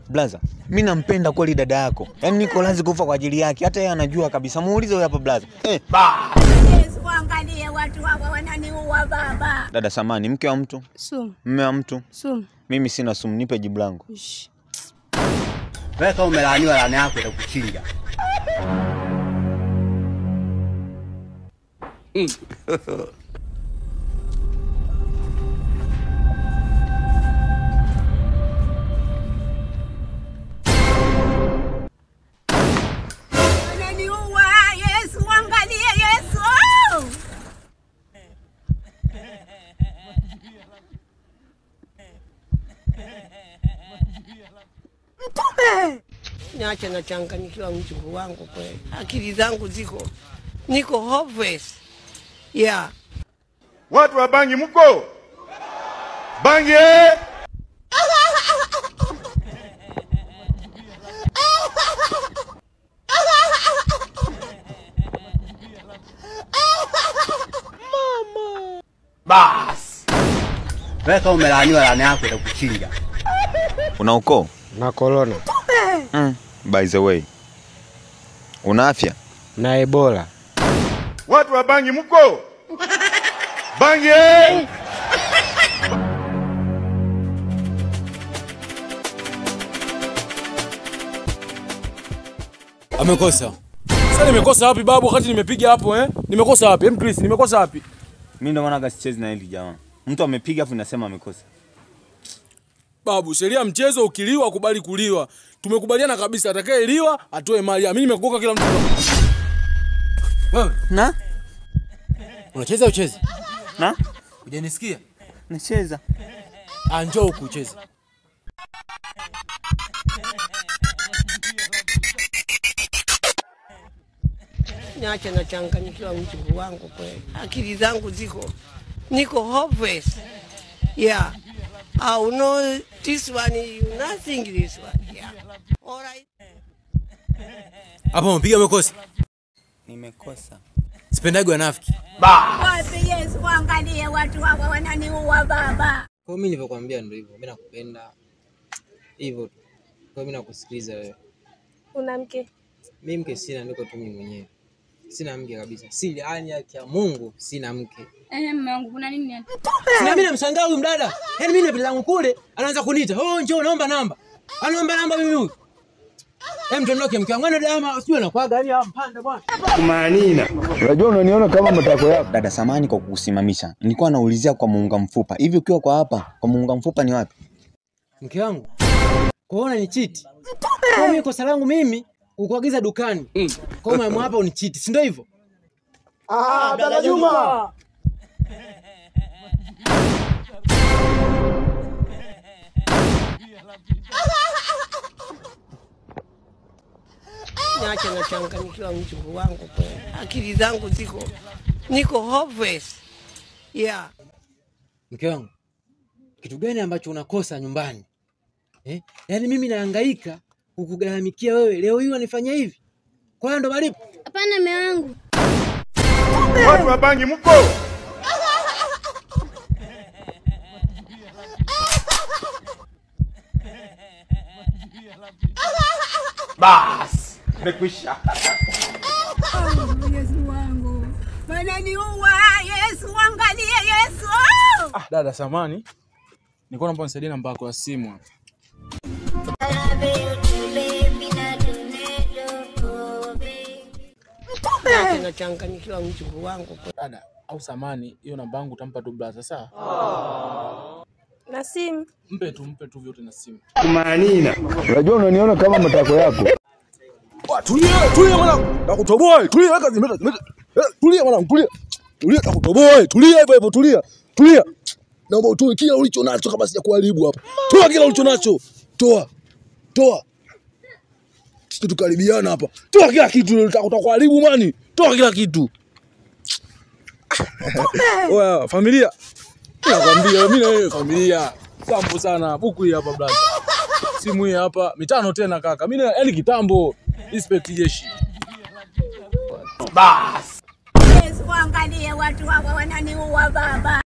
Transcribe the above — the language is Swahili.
Blaza, mimi nampenda kweli dada yako. Yaani niko lazi kufa kwa ajili yake. Hata yeye anajua kabisa. Muulize huyo hapa blaza. Yesu, angalie watu hawa wananiua baba. Dada samani, mke wa mtu? Sumu. Mume wa mtu? Sumu. Mimi sina sumu, nipe jibu langu. Wewe kama umelaaniwa, laana yako itakuchinja. Wananiua, Yesu, angalie Yesu. Mtume! Niache nachanganyikiwa mjukuu wangu kweli. Akili zangu ziko niko hopeless. Yeah. Watu wa bangi mko? Bangi Mama. Bas. Wewe kama umelaaniwa, laana yako itakuchinja. Una ukoo? Na corona. By the way, una afya? Na Ebola. Watu wa bangi mko? Bangi Amekosa. Sasa nimekosa wapi babu wakati nimepiga hapo eh? Nimekosa wapi? Chris, nimekosa wapi? Mimi ndo maana sichezi na hili jamaa. Mtu amepiga afu nasema amekosa. Babu, sheria mchezo ukiliwa kubali kuliwa. Tumekubaliana kabisa atakayeliwa atoe mali. Mimi nimekoka kila mtu. Wewe? Na? Unacheza ucheze? Na? Hujanisikia? Nacheza. Njoo huku ucheze. Niache nachanganyikiwa mjukuu wangu kweli. Akili zangu ziko niko hopeless. Yeah. I know this one, you nothing this one. Yeah. All right. Hapo mpiga umekosa. Nimekosa. Sipendagi wanafiki. Wapi Yesu, angalie watu hawa wananiua baba. Kwa mimi nilivyokuambia ndio hivyo. Mimi nakupenda. Hivyo tu. Kwa mimi nakusikiliza wewe. Una mke? Mimi mke sina, niko tu mimi mwenyewe. Sina mke kabisa. Sili yani haki ya Mungu sina mke. Mume wangu kuna nini? Sina, mimi namshangaa huyu mdada. Yaani mimi napita langu kule anaanza kuniita. "Oh, njoo naomba namba." Anaomba namba mimi huyu. Mtondoke mke wangu dama sijui anakuaga yani ampanda bwana. Kumanina. Unajua unaniona kama matako yako. Dada samani kwa kukusimamisha. Nilikuwa naulizia kwa muunga mfupa. Hivi ukiwa kwa hapa, kwa muunga mfupa ni wapi? Mke wangu. Kwa ni cheat. Kwa mimi kosa langu mimi kukuagiza dukani. Kwa mama hapa unicheat, si ndio hivyo? Ah, dada Juma. Niache nachanganyikiwa mjukuu wangu kweli. Akili zangu ziko niko hopeless. Yeah. Mke wangu, kitu gani ambacho unakosa nyumbani? Yaani mimi nahangaika kukugharamikia wewe, leo hii unanifanyia hivi? Kwa hiyo ndo malipo? Hapana mume wangu. Watu wa bangi mko? Bas, nimekwisha. Yesu wangu. Wananiua, Yesu, angalie Yesu. Dada samani, nilikuwa naomba unisaidie namba yako ya simu hapa. Niache nachanganyikiwa mjukuu wangu. Dada, au samani, hiyo namba yangu utampa tu blaza sawa? Na simu. Mpe tu vyote na simu. Kumanina. Unajua unaniona kama matako yako. Tulia, tulia mwanangu. Nakutoboa, tulia weka zimeta. Tulia mwanangu, tulia. Tulia nakutoboa, tulia hivyo hivyo, tulia. Tulia. Naomba utoe kila ulicho nacho kama sijakuharibu hapa. Toa kila ulicho nacho. Toa. Toa. Sisi tukaribiana hapa. Toa kila kitu, nitakuharibu mani. Toa kila kitu. Oya, familia. Nakwambia mimi na wewe familia. Sambo sana. Buku hii hapa brother. Simu hii hapa. 5 tena kaka. Mimi yani kitambo. Respect jeshi. Bas. Yesu, angalie watu hawa wananiua baba.